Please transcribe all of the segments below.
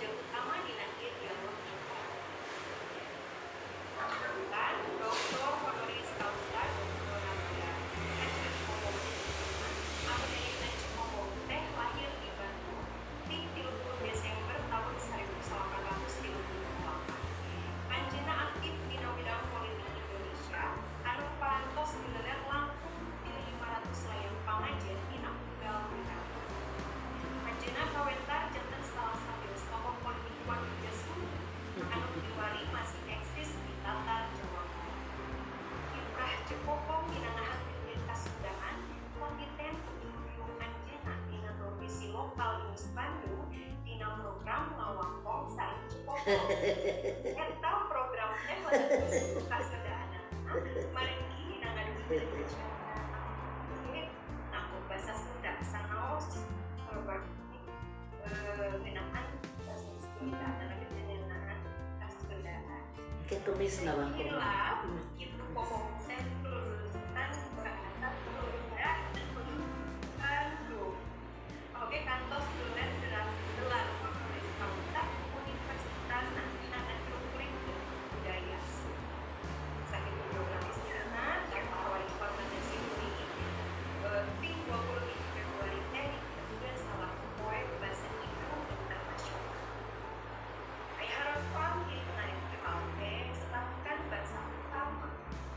Tujuan utama dina ieu dialog kan Doktor honoris causa Dr. Nadia Haji Popong, anu dirina Ceu Popong teh lahir di Bandung di 30 Desember tahun 1838. Anjeunna aktif dina bidang politik Indonesia anu parantos dileler langkung ti 500 layang pangajen dina unggal dina. Anjeunna kawentar janten salah sawios tokoh politik warga Sunda anu kiwari masih eksis di Tatar Jawa Barat. Kiprah Ceu Popong dina ngahaturkeun kasundaan konsisten nyuhuyung anjeunna dina televisi lokal News Bandung dina program Ngawangkong sareng Ceu Popong. Eta program teh lebih kasundaanana margi dina ngadugikeun acara nganggo basa Sunda sanaos korban ngeunaan basa Sunda tapi teu ngeunaan kasundaan. Ke kemis ngawangkong. Hilap kitu Popong teh lulusan Angkatan Bandung. Oke, kantos gelar gelar honoris causa Universitas Nasional Budaya. Sakitu biografisna bahwa informasi ini ping 25 Februari teh ditetapkeun salaku poe bahasa Indung internasional. Aya harapan dina hal teh sangkan bahasa utama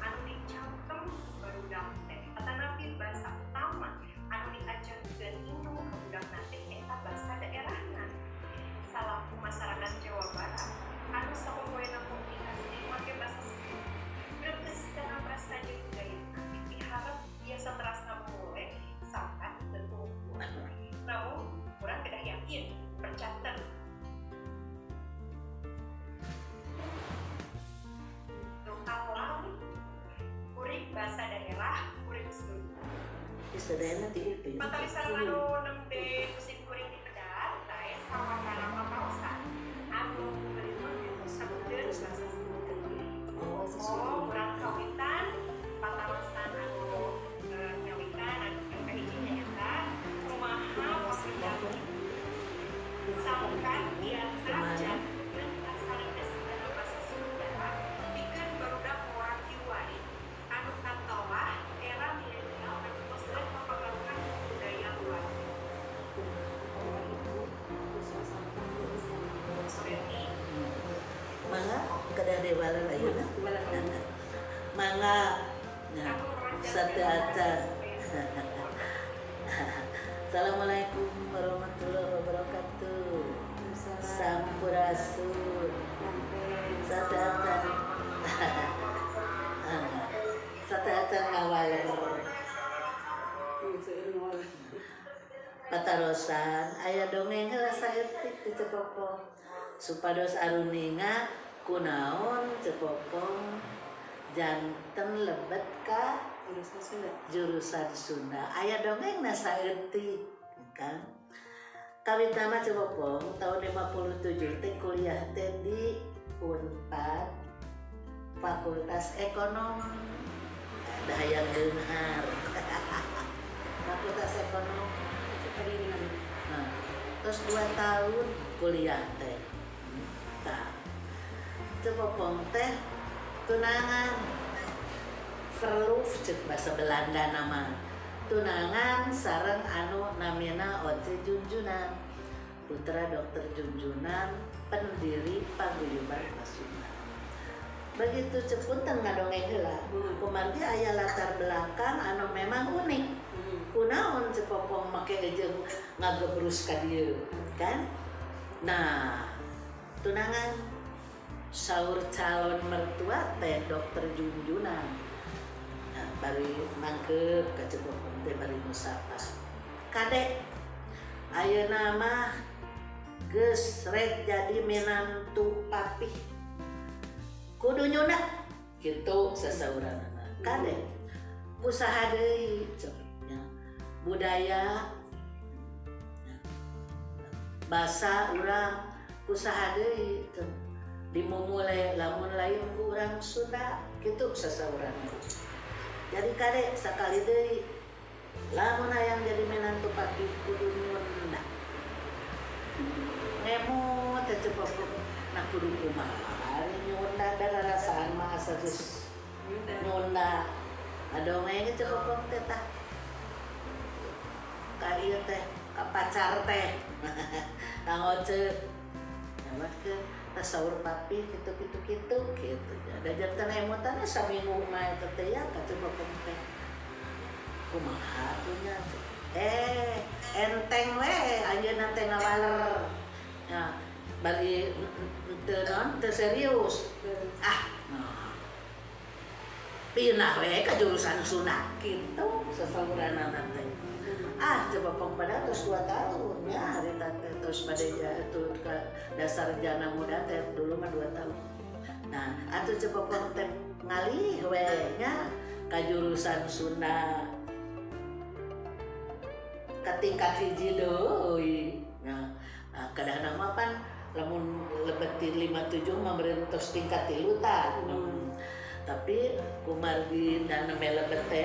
anu dicangkem barudak teh atanapi bahasa utama anu diajarkeun indung ka budakna teh eta bahasa daerahna. Salaku masyarakat Jawa Barat anu sapopoena komunikasi make bahasa Sunda greges kana bahasa jeung budayana diharap biasa terasa mulai sangkan tentu. Namun urang kedah yakin percaten lokal kuring bahasa daerah kuring Sunda. Sadayana ti UPI. Patalisan anu nembe musim kuring dipedar teh sawatara patarosan anu berikut disebutkeun bahasa Sunda. Oh, urang kawitan patarosan anu nyawitan anu kahiji nyaeta kumaha pamilih sangkan biasa janten kasaremes dina bahasa Sunda pikeun barudak ngora kiwari anu katolah era milenial anu tos rek mapangaruhan budaya luar. Berarti Mangga kedah dewalan ayeuna. Mangga. Nah, sateu-acan. Assalamualaikum warahmatullahi wabarakatuh. Sampurasun. Sateu-acan. Sateu-acan ngawaler. Patarosan aya dongeng heula saeutik ti Ceu Popong supados aruninga kunaon Ceu Popong janten lebet ka jurusan Sunda. Aya dongengna saeutik kan. Kawitna mah Ceu Popong tahun 57 teh kuliah teh di Unpad Fakultas Ekonomi. Da hayang beunghar. Fakultas Ekonomi. Nah, terus 2 tahun kuliah teh. Tah. Ceu Popong teh tunangan verloofd cek bahasa Belanda nama. Tunangan sareng anu namina Otje Djundjunan, putra Dokter Djundjunan, pendiri Paguyuban Pasunda. Begitu cepunten ngadongeng heula, kumargi aya latar belakang anu memang unik. Kunaon Ceu Popong make jeung ngagebrus ka dieu, kan? Nah, tunangan saur calon mertua teh Dokter Djundjunan. Nah, bari mangkeup ka Ceu Popong teh bari musafah. Kadek ayeuna mah geus rek jadi minantu papih. Kudu nyunda kitu sasauranana. Kadek usaha deui nya. Budaya bahasa urang usaha deui dimumule lamun lain ku urang Sunda kitu sasauranana. Jadi kadek sakali deui lamun hayang jadi minantu papih kudu nyunda. Ngemut teh Ceu Popong nah kudu kumaha nyunda da rarasaan mah asa geus nyunda ngadongeng Ceu Popong teh tah ka ieu teh ka pacar teh Kang Oce nyabatkeun tah saur papi kitu kitu kitu kitu da janten emutan saminggu mah eta teh ya ka Ceu Popong teh kumaha atuh nya enteng we anjeunna teh ngawaler nah bari teu naon teu serius ah nah pindah we ka jurusan Sunda kitu sasauranana teh ah Ceu Popong pada terus 2 tahun ya harita teh terus pada itu ke dasar jana muda teh dulu mah 2 tahun nah atuh Ceu Popong teh ngalih we nya ka jurusan Sunda ke tingkat hiji deui nah kadang-kadang mah pan lamun lebet 57 mah meureun tos tingkat 3 tah tapi kumargi dan nembe lebet teh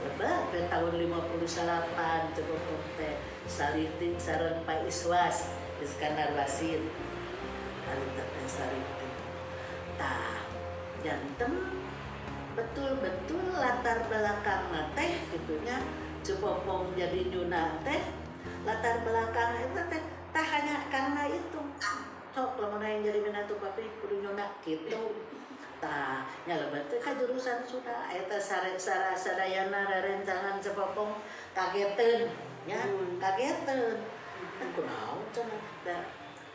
lebet teh tahun 58 Ceu Popong teh saliting sareng Pak Iswas Iskandar Wasit harita teh saliting tah janten betul-betul latar belakang teh gitunya Ceu Popong jadi nyunda teh latar belakang itu teh tak hanya karena itu sok lamun hayang jadi minantu papi kudu nyunda kitu tah nya lebet teh ka jurusan Sunda eta sadayana rerencangan Ceu Popong kageteun nya kageteun kan kunaon cenah da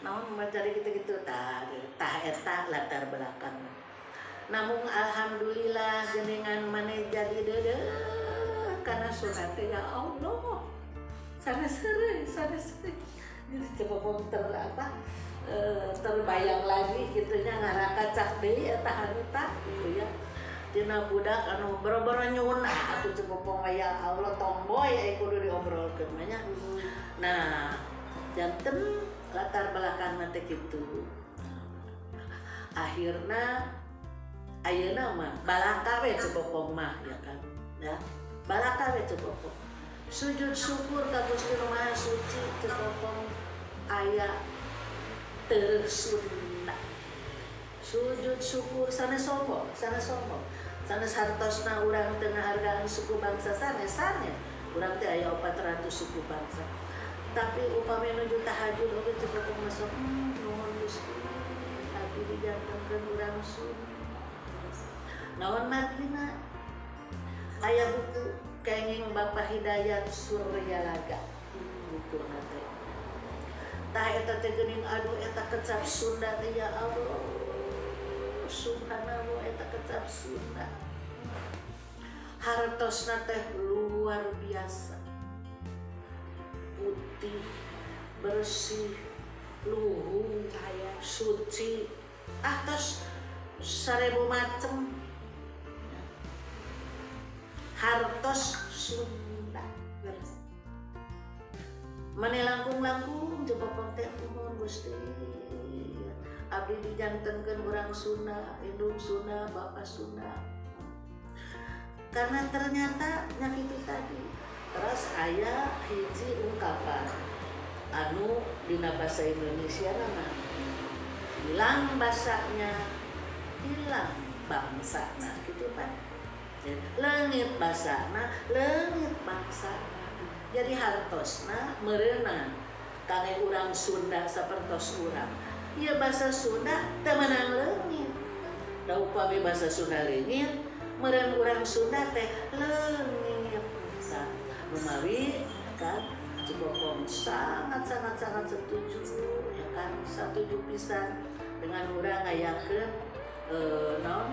naon mencari kitu-kitu tah tah eta latar belakang namun alhamdulillah geuningan maneh jadi deudeuh karena Sunda teh ya Allah sana seureuy jadi Ceu Popong terbayang lagi gitunya ngarakacak deui eta harita gitu ya tina budak anu boro-boro nyunda atuh Ceu Popong ya Allah tomboy ai kudu diobrolkeun mah nya nah janten latar belakang teh kitu akhirna ayeuna mah balaka we Ceu Popong mah ya kan ya balaka we Ceu Popong sujud syukur ka Gusti Nu Maha Suci Ceu Popong aya teu Sunda sujud syukur sanes sombong sanes hartosna urang teu ngahargaan suku bangsa sanes sanes urang teh aya 400 suku bangsa tapi upami nuju tahajud oge Ceu Popong masuk nuhun Gusti abdi dijantenkeun urang Sunda naon margina aya buku kenging Bapak Hidayat Suryalaga buku teh tah eta teh geuning aduh eta kecap Sunda teh ya Allah subhanallah eta kecap Sunda hartosna teh luar biasa putih bersih luhung cahaya suci ah tos 1000 macem hartos Sunda mane langkung-langkung Ceu Popong teh nuhun Gusti abdi dijantenkeun urang Sunda indung Sunda bapak Sunda karena ternyata nya kitu tadi terus aya hiji ungkapan anu dina bahasa Indonesia mah hilang basanya hilang bangsana gitu kan leungit basana leungit bangsana jadi hartosna meureunna kangge urang Sunda sapertos urang ieu bahasa Sunda teu meunang leungit da upami bahasa Sunda leungit meureun urang Sunda teh leungit lumawi kan Ceu Popong sangat sangat sangat setuju ya kan setuju pisan dengan urang ngayakeun naon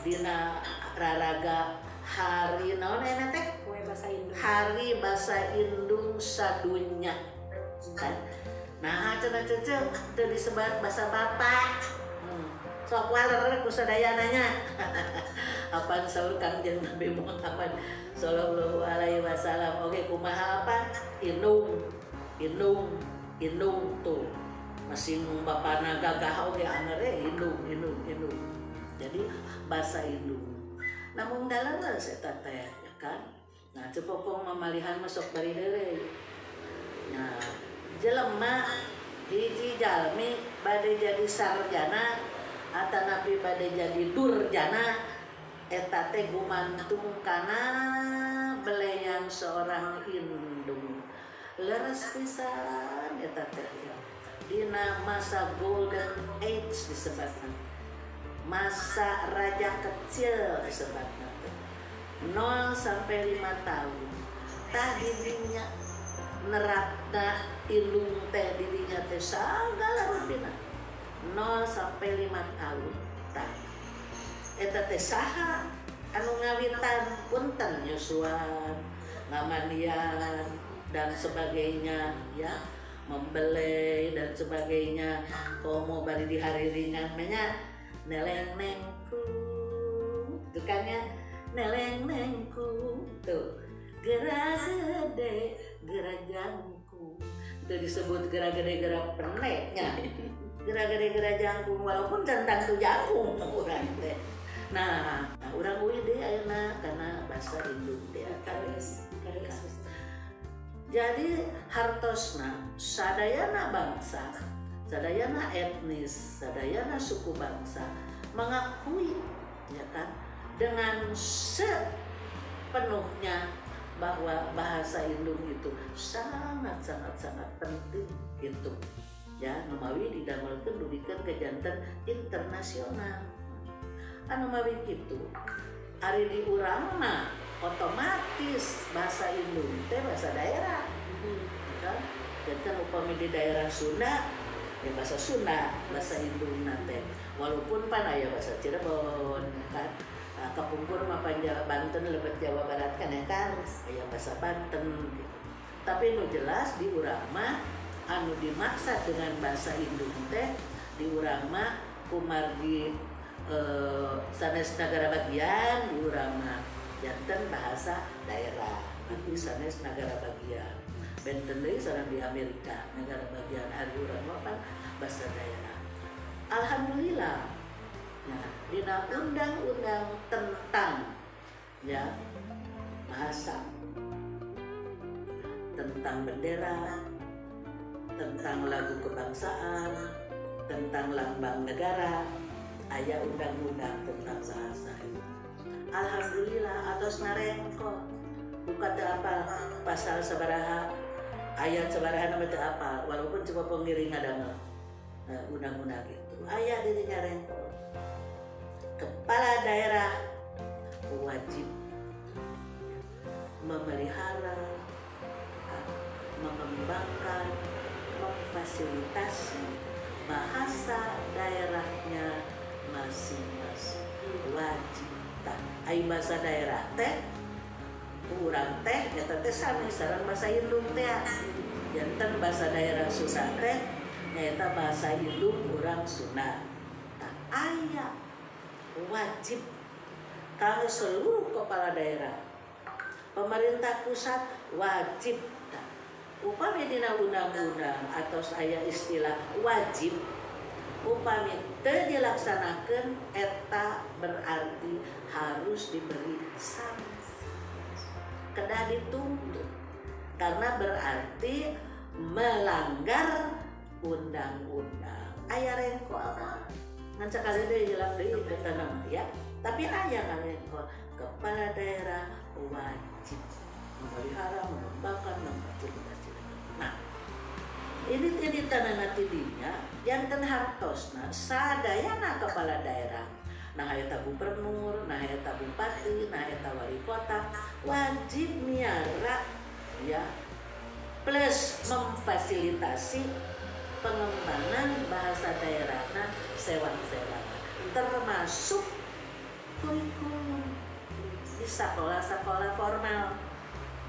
dina raraga hari naon aya teh bahasa Indung. Hari Bahasa Indung sadunya kan nah cenah cece teu disebat bahasa bapak sok waler ku sadayananya apaan saur Kangjeng Nabi Muhammad sallallahu alaihi wasallam oke kumaha apa indung indung indung tuh masing bapana gagah oge angere indung indung indung jadi bahasa indung namun dalam eta teh ya kan nah Ceu Popong mamalihan masuk bari heureuy nah jelema Hiji jalmi bade jadi sarjana atanapi bade jadi durjana eta teh gumantung kana beleyan seorang indung. Leres pisan eta teh. Dina masa golden age disebutna. Masa raja kecil disebutna. 0 sampai 5 tahun. Tah didinya nerapna indung teh didinya teh sagala rupina. 0 sampai 5 tahun. Tah eta teh saha anu ngawitan punten nyusuan, ngamandian dan sebagainya ya, membelai dan sebagainya. Komo bari di hari ringan nya neleng nengku itu kan ya, neleng nengku tuh gerak gede gerak jangkung, itu disebut gerak gede gerak peneknya, gerak gede gerak jangkung walaupun tentang tuh jangkung urang teh. Nah, urang uih deui ayeuna karena bahasa indung teh. Jadi hartosna sadayana bangsa, sadayana etnis, sadayana suku bangsa mengakui ya kan dengan sepenuhnya bahwa bahasa indung itu sangat sangat sangat penting gitu ya, numawi didamelkeun dugikeun ke janten internasional. Anu mawi kitu ari di urang mah otomatis bahasa indung teh bahasa daerah. Kan janten upami di daerah Sunda ya bahasa Sunda, bahasa indungna teh. Walaupun pan aya bahasa Cirebon kan. Nah, kapungkur mah Banten lebet Jawa Barat kan ya kan aya bahasa Banten gitu. Tapi nu jelas di urang mah anu dimaksud dengan bahasa indung teh di urang mah kumargi sanes nagara bagian di urang mah janten bahasa daerah, nanti sanes nagara bagian. Benten deui sareng di Amerika negara bagian ari urang mah pan bahasa daerah. Alhamdulillah. Nah, dina undang-undang tentang ya bahasa, tentang bendera, tentang lagu kebangsaan, tentang lambang negara, aya undang-undang tentang bahasa itu. Alhamdulillah atos ngarengko buka teu apal pasal sabaraha ayat sabaraha mah teu apal walaupun cuma pengiring ngadamel undang-undang itu aya diri ngarengko. Kepala daerah wajib memelihara, mengembangkan, memfasilitasi bahasa daerahnya masing-masing. Wajib tah ai bahasa daerah teh urang teh eta teh sami sareng bahasa indung teh. Janten bahasa daerah Sunda teh nyaeta bahasa indung urang Sunda. Tah aya wajib kalau seluruh kepala daerah, pemerintah pusat wajib. Tah upami dina undang-undang atau aya istilah wajib upami teu dilaksanakeun eta berarti harus diberi sanksi, kedah dituntut karena berarti melanggar undang-undang. Aya rengko ngan sakali deui jelas deui eta nama ya, tapi aya rengko kepala daerah wajib memelihara, mengembangkan, memfasilitasi. Nah, ini tadi tanana tidinya janten hartosna sadayana kepala daerah, nah eta gubernur, nah eta bupati, nah eta wali kota wajib miara ya plus memfasilitasi pengembangan bahasa daerahna sewang-sewang termasuk kurikulum di sekolah-sekolah formal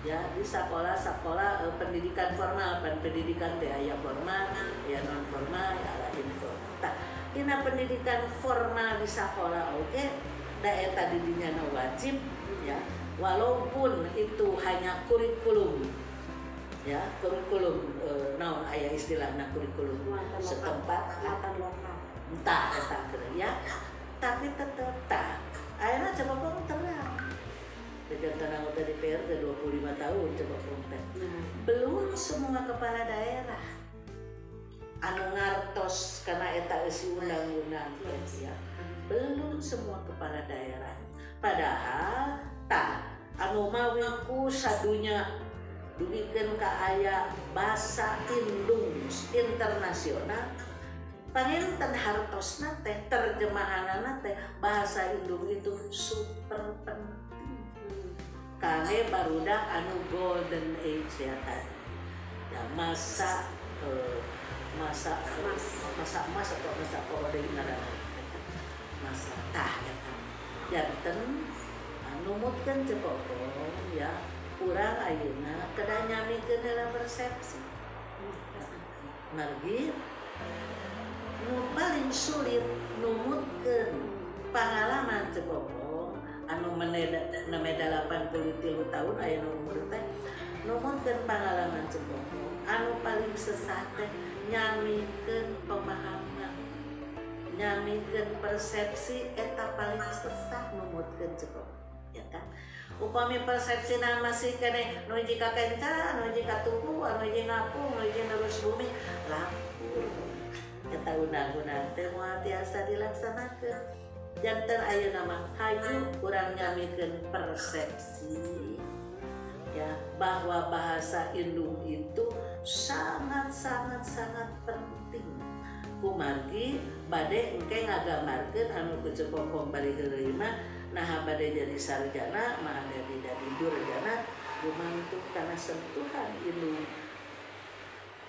ya, di sekolah-sekolah pendidikan formal, pendidikan teh aya formal, aya non formal, aya informal. Tah, dina pendidikan formal di sekolah oke, da eta di dinya wajib ya, walaupun itu hanya kurikulum ya, kurikulum naon aya istilahna kurikulum setempat, entah eta ya, tapi tetep tah ayeuna coba pong terang. Jantan anggota DPR ke 25 tahun coba konten. Belum semua kepala daerah Anu ngartos karena eta eusi undang-undang ya. Belum semua kepala daerah. Padahal tah anu mawi ku sadunya dugikeun ka aya basa indung internasional panginten hartosna teh terjemahanana teh bahasa indung itu super penting. Kangge barudak anu golden age ya tadi. Ya masa masa emas atau masa kode ngaranna masa tah eta janten numutkeun Ceu Popong ya urang ayeuna kedah nyamikeun heula persepsi margi nu paling sulit numutkeun pangalaman Ceu Popong anu neme 83 tahun aya nu umur teh numutkeun pangalaman Ceu Popong anu paling sesah teh nyamikeun pemahaman, nyamikeun persepsi eta paling sesah numutkeun Ceu Popong, ya kan? Upami persepsina masih keneh nu hiji ka kenca, nu hiji ka tuku, anu hiji ngapung, nu hiji nerus bumi, lapur. Eta undang-undang teh moal tiasa dilaksanakeun. Janten ayeuna mah hayu urang nyamikeun persepsi ya bahwa bahasa indung itu sangat sangat sangat penting. Kumargi bade engke ngagambarkeun anu ku Ceu Popong bari heureuy mah naha bade jadi sarjana, mah bade jadi durjana gumantung kana sentuhan indung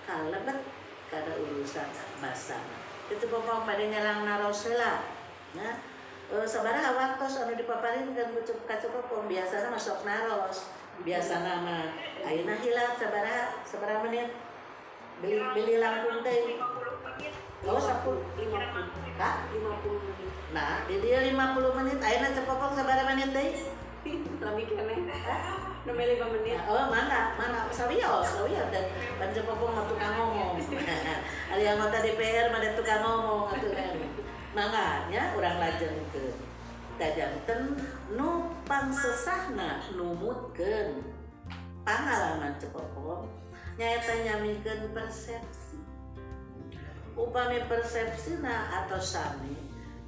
kalebet kana urusan basa. Ceu Popong bade nyelang naros heula. Nah, sabaraha waktos anu dipaparinkeun ku ka Ceu Popong biasana mah sok naros. Biasana mah ayeuna hilap sabaraha menit beli langkung teh 50 menit. Oh 10 50 kak 50 menit. Nah di dia 50 menit ayeuna Ceu Popong sabaraha menit deui? Lami keneh. Nembe 5 menit. Oh mana sawios dan pan Ceu Popong mah tukang ngomong. Ari anggota DPR mah tukang ngomong atuh kan. Mangga nya urang lajengkeun. Kajanten nu pangsesahna numutkeun pangalaman Ceu Popong nyaeta nyamikeun persepsi. Upami persepsina atau sami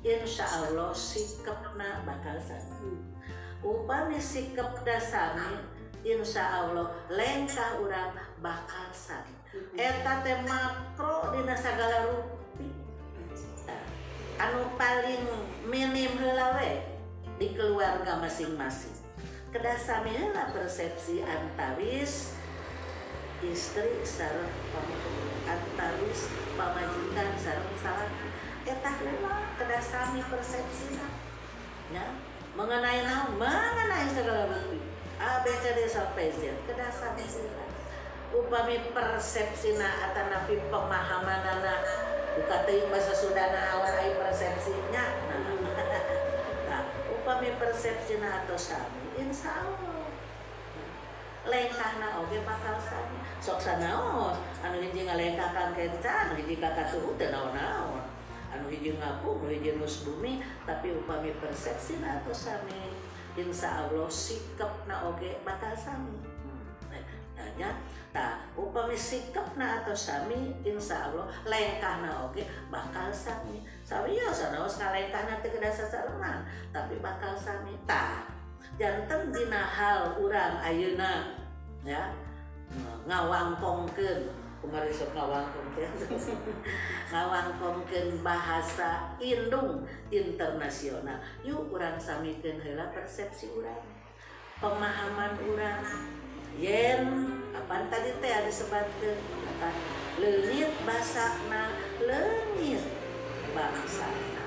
insya Allah sikepna bakal sami. Upami sikepna sami insya Allah lengkah urang bakal sami. Eta teh makro dina sagala rupi. Anu paling minim heula we di keluarga masing-masing. Kedah sami heula persepsi antawis istri sareng pamajikan, antawis pamajikan sareng salaki. Eta heula kedah sami persepsina. Ya, mengenai naon? Mengenai segala rupi. A B C D sampai Z. Kedah sami heula. Upami persepsina atanapi pemahamanana buka teuing bahasa Sundana awal ai persepsinya. Nah, upami persepsina atau sami insya Allah lengkahna oge bakal sami. Sok sanaos anu hiji ngalengkah ka kenca, anu hiji ka katuhu teu naon-naon. Anu hiji ngapung, anu hiji nus bumi, tapi upami persepsina atau sami insya Allah sikapna oge bakal sami. Nah, tah upami sikapna atau sami insya Allah lengkahna oge bakal sami. Sawios sanaos ngalengkahna teu kedah sasarengan, tapi bakal sami. Tah janten dina hal urang ayeuna ya ngawangkongkeun kumaha sok ngawangkongkeun ngawangkongkeun bahasa indung internasional. Yuk urang samikeun heula persepsi urang, pemahaman urang. Yen apaan tadi teh ada sebatkeun kata leungit basana leungit bangsana.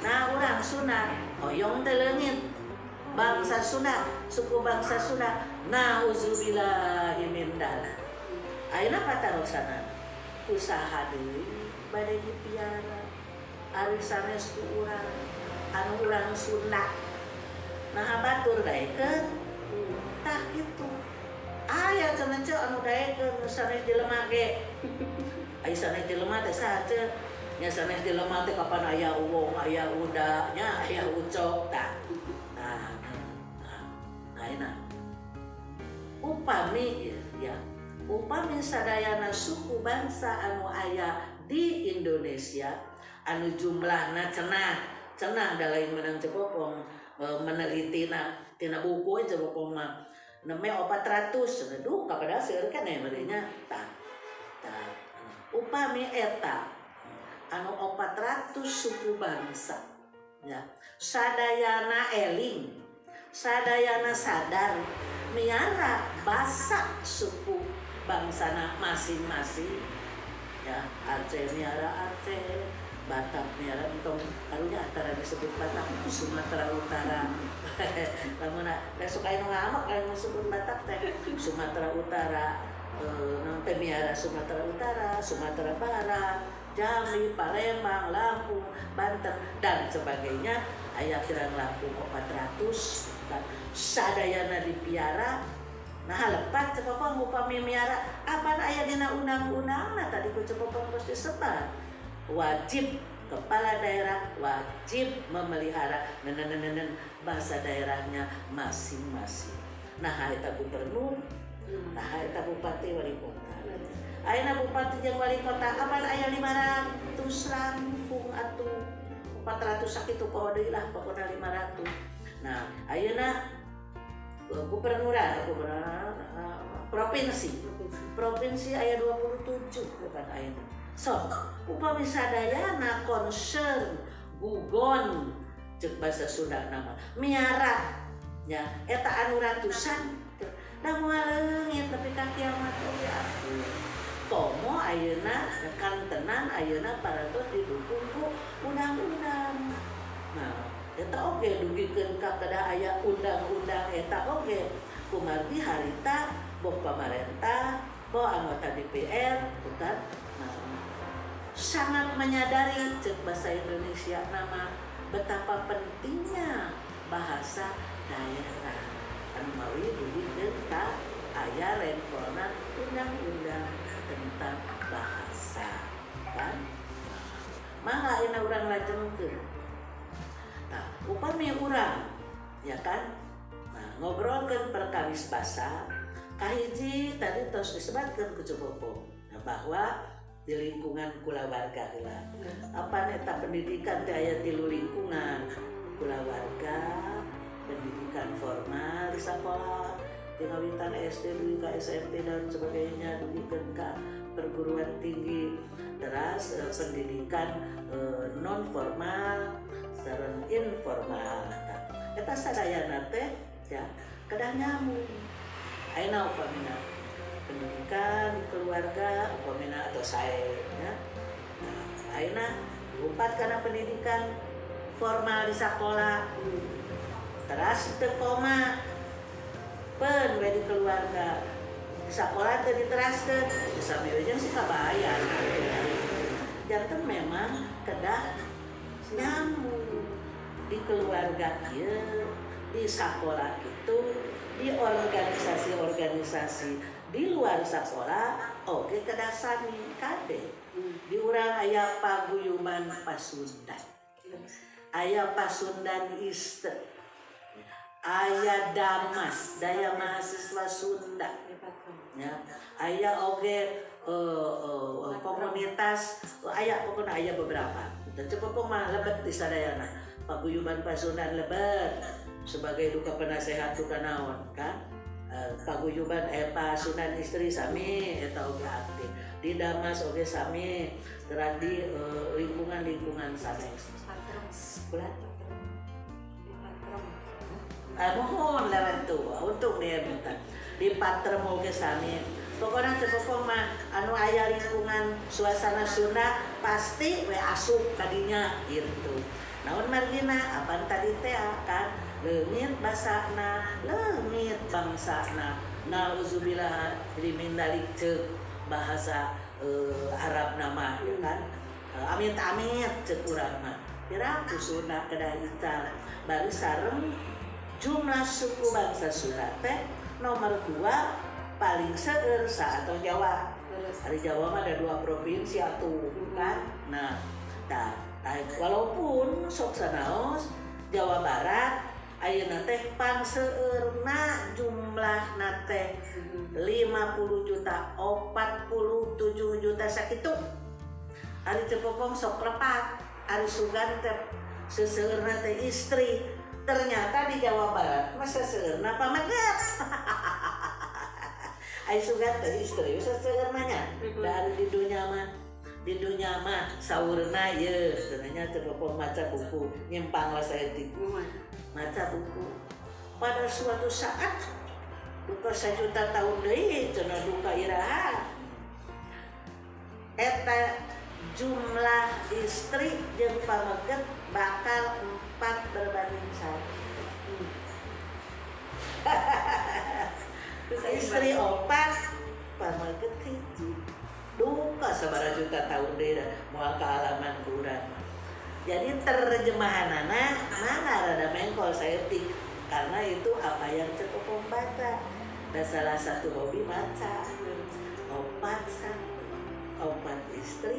Nah urang Sunda hoyong teh leungit bangsa Sunda, suku bangsa Sunda, nauzubillahi min dzalik. Ayeuna patarosanana usaha deui bade dipiara ari sanes ku urang anu urang Sunda. Nah batur daekeun tah kitu. Aya cenah ceu anu daekeun sanes jelema ge. Aya sanes jelema teh saha ceu? Nya sanes jelema teh kapan aya uwong, aya uda, nya aya ucok tah. Nah, nah, upami ya, upami sadayana suku bangsa anu aya di Indonesia anu jumlahna cenah da lain menang Cepopong meneliti tina buku Cepopong mah neme 400 cenah duh kapada seueur keneh merenya tah tah upami eta anu 400 suku bangsa ya sadayana eling sadayana sadar miara basa suku bangsana masing-masing ya Aceh miara Aceh, Batak miara entong karunya antara disebut Batak Sumatera Utara lamun besok aya nu ngamak aya nu disebut Batak teh Sumatera Utara naon teh miara Sumatera Utara, Sumatera Barat, Jambi, Palembang, Lampung, Banten dan sebagainya aya kirang langkung 400 sadayana dipiara. Nah lepat Cepopong upami miara apan aya dina undang-undangna tadi ku Cepopong geus disebat wajib kepala daerah wajib memelihara nenen bahasa daerahnya masing-masing. Nah eta gubernur, nah eta bupati wali kota. Ayeuna bupati jeung wali kota apan aya 500 langkung atuh 400 sakitu poho deui lah pokona 500. Nah ayeuna gubernuran, provinsi aya 27 bukan ayeuna. So, upami sadayana concern gugon ceuk bahasa Sunda nama miara nya eta anu ratusan da moal leungit nepi ka kiamat oge atuh. Komo ayeuna kantenan ayeuna parantos didukung ku undang-undang. Nah, eta oge dugikeun ka kedah aya undang-undang eta oge kumargi harita boh pamarentah boh anggota DPR bukan nah, sangat menyadari cek bahasa Indonesia nama betapa pentingnya bahasa daerah anu mawi dugikeun ka aya rengkolna undang-undang tentang bahasa kan mangga ayeuna urang lajengkeun. Nah, upami urang ya kan nah, ngobrolkeun perkawis basa kahiji tadi tos disebatkeun ku Cepopong nah, bahwa di lingkungan kulawarga heula apa eta pendidikan teh aya 3 lingkungan kulawarga, pendidikan formal di sekolah tingawitan SD dugi ka SMP dan sebagainya dugikeun ka perguruan tinggi teras pendidikan non formal sareng informal eta sadayana teh ya kedah nyambung ayeuna upamina pendidikan keluarga upamina atau sae ya nah ayeuna lumpat kana pendidikan formal di sakola teras teu koma pen we di keluarga di sakola teu diteraskeun sami we jeung si kabayan janten memang kedah nyambung di keluarga ieu, di sekolah itu, di organisasi-organisasi di luar sekolah oge kedah sami kade. Di urang aya paguyuban Pasundan, aya Pasundan Iste, aya Damas, Daya Mahasiswa Sunda, ya, aya oge komunitas, aya pokoknya aya beberapa. Dan Cepopong mah lebet di sadayana paguyuban Pasundan lebet sebagai duka penasehat duka naon kan paguyuban Pasundan istri sami eta oge aktif di Damas oge sami terus di lingkungan-lingkungan sanes kula mohon lewat tuh untung dia minta di Patrem oge sami. Pokoknya Cepopong mah anu aya lingkungan suasana Sunda pasti we asup kadinya gitu. Naon margina apan tadi teh kan leungit basana, leungit bangsana. Nauzubillah min dzalik ceuk bahasa Arab nama ya kan. Amit-amit ceuk urang mah. Piraku Sunda kedah ical bari sareng jumlah suku bangsa Sunda teh nomor 2 paling seueur atau Jawa. Hari Jawa mah ada 2 provinsi atuh kan. Nah, walaupun sok sanaos Jawa Barat ayeuna teh pangseueurna jumlahna teh 50 juta 47 juta sakitu. Ari Ceu Popong sok lepat, ari sugan teh seseueurna teh istri. Ternyata di Jawa Barat mah seseueurna pameget. Ari sugan teh istri seseueurna nya. Da ari di dunya mah saurna ieu sebenarnya Ceu Popong maca buku nyimpang lah saeutik. Maca buku pada suatu saat duka 1 juta tahun deui cenah duka iraha eta jumlah istri jeung pameget bakal 4:1. Istri 4, pameget 1. Duka sabaraha juta tahun deui moal kaalaman ku urang. Jadi terjemahanana mangga rada mengkol saeutik karena itu apa yang Ceu Popong baca. Dan salah satu hobi maca. 4 1 4 istri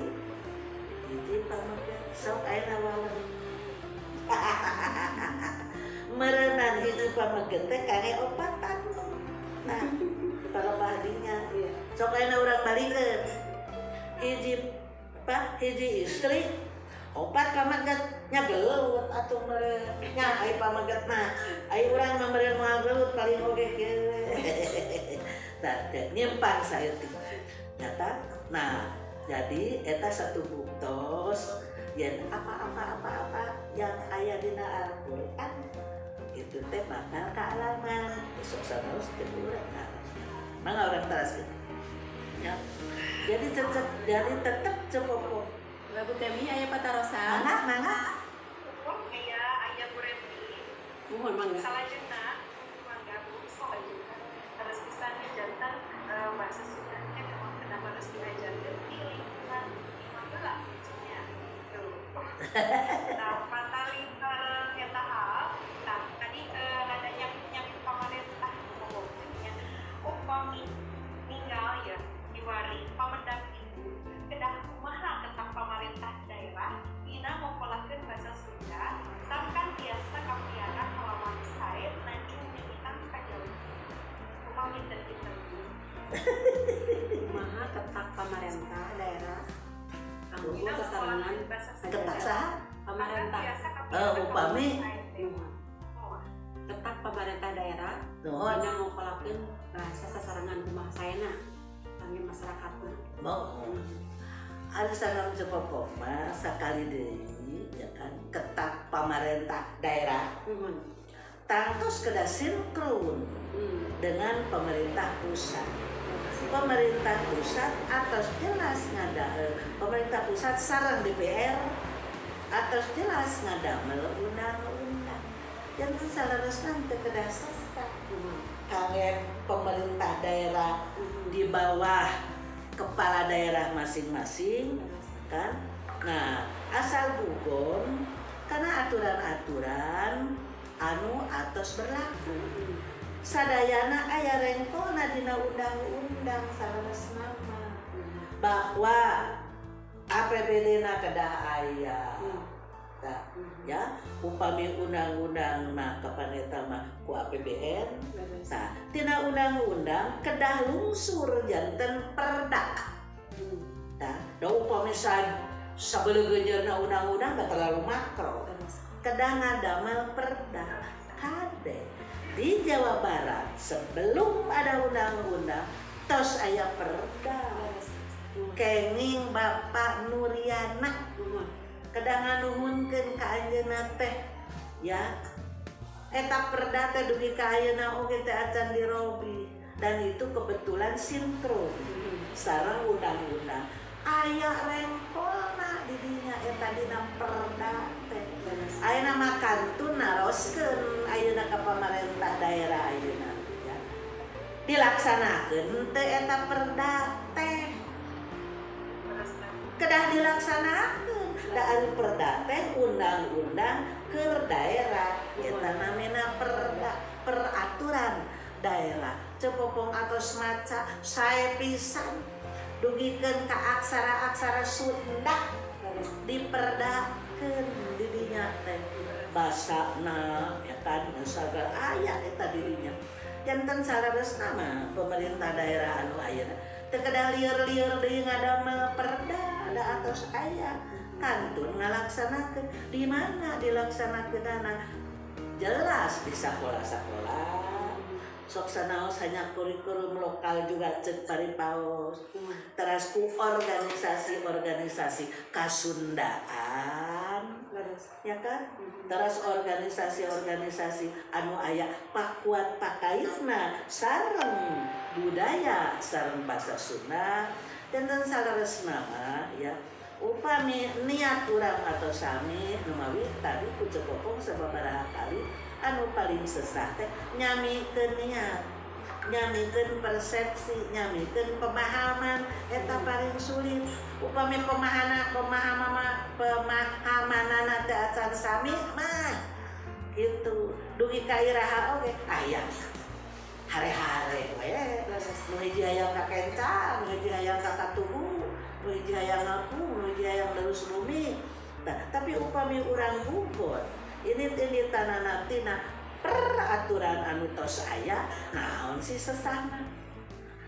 hiji pameget sok ayeuna wawen. Meureunan hiji pameget teh kangge opatan. Nah, palebah dinya. Sok ayeuna urang balikeun. Hiji apa? Hiji istri 4 pameget nya gelut atuh meureun. Nya ai pameget mah ai urang mah meureun moal gelut paling oge kieu. Tah teh nyimpang saeutik. Nyata. Nah, jadi eta satu buktos yen apa-apa yang aya dina Al-Qur'an itu teh bakal kaalaman. Besok sanaos teh urang. Mangga urang teraskeun. Ya. Jadi tetep Ceu Popong. Bu Temi aya patarosan. Mangga. Aya aya Bu Remi. Muhun mangga. Salajengna mangga Bu salajengna terus pisan janten bahasa Sunda teh memang kenapa harus diajarkeun di lingkungan imah heula nya gitu. Nah, patali eta hal, nah tadi rada nyamit pamarentah nya upami ninggal ya diwari pamendak ibu kedah kumaha ketak pamarentah daerah dina ngokolakeun bahasa Sunda sangkan biasa kapiara kalawan sae najung nimitan kajauh kumaha kinten-kinten kumaha ketak pamarentah daerah kanggo sasarengan ketak saha pamarentah upami ketak pamarentah daerah dina ngokolakeun bahasa sasarengan kumaha saena kangge masyarakatna. Mau ari sareng Ceu Popong mah sakali deui ya kan ketak pamarentah daerah tangtos kedah sinkron dengan pemerintah pusat. Pemerintah pusat atos jelas ngadamel pemerintah pusat sareng DPR atos jelas ngadamel undang-undang. Janten saleresna teu kedah sesat. Kangge pemerintah daerah di bawah kepala daerah masing-masing kan. Nah, asal gugon karena aturan-aturan anu atos berlaku. Sadayana aya rengkona dina undang-undang saleresna mah bahwa APBD-na kedah aya. Nah, ya, upami undang-undang nah kapan eta mah ku APBN. Nah, tina undang-undang kedah lungsur janten perda. Nah, da upami sabeleugeunyeurna undang-undang da terlalu makro. Kedah ngadamel perda. Kade di Jawa Barat sebelum ada undang-undang tos aya perda. Kenging Bapak Nuriana kedah nganuhunkeun ka anjeunna teh ya eta perda teh dugi ka ayeuna oge teh acan dirobi dan itu kebetulan sinkron sareng undang-undang aya rengkolna di dinya eta dina perda teh ayeuna mah kantun naroskeun ayeuna ka pamarentah daerah ayeuna ya dilaksanakeun teh eta perda teh kedah dilaksanakeun da ari perda teh undang-undang keur daerah eta namina perda peraturan daerah. Ceu Popong atos maca sae pisan dugikeun ka aksara-aksara Sunda diperdakeun di dinya teh basana ya kan sagala aya eta di dinya. Janten saleresna mah pemerintah daerah anu ayeuna teu kedah lieur-lieur deui ngadamel perda. da atos aya kantun ngalaksanakeun. Di mana dilaksanakeunana? Jelas di sakola-sakola. Sok sanaos hanya kurikulum lokal juga cek paripaos. Teras ku organisasi-organisasi kasundaan, ya kan? Teras organisasi-organisasi anu aya pakuat pakaitna sareng budaya sareng bahasa Sunda. Dan saleresna mah ya upami niat urang atau sami numawi tadi ku Ceu Popong sababaraha kali anu paling sesah teh nyamikeun niat, nyamikeun persepsi, nyamikeun pemahaman eta paling sulit. Upami pemahamanana teh acan sami mah kitu dugi ka iraha oge aya hare-hare we, nu hiji hayang ka kenca, nu hiji hayang ka katuhu, nu hiji hayang ngapung, nu hiji hayang lurus bumi. Nah, tapi upami urang gugot ini tanana tina peraturan anu tos aya naon sih sesahna.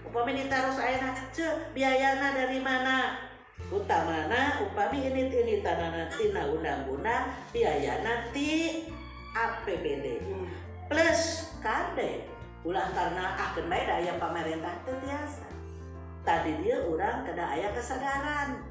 Upami ditaros ayeuna ceu biayana dari mana? Utamana upami ini tanana tina undang-undang biayana ti APBD plus kade ulah karena keun bae da aya pamarentah teu tiasa. Tadi dia urang kedah aya kesadaran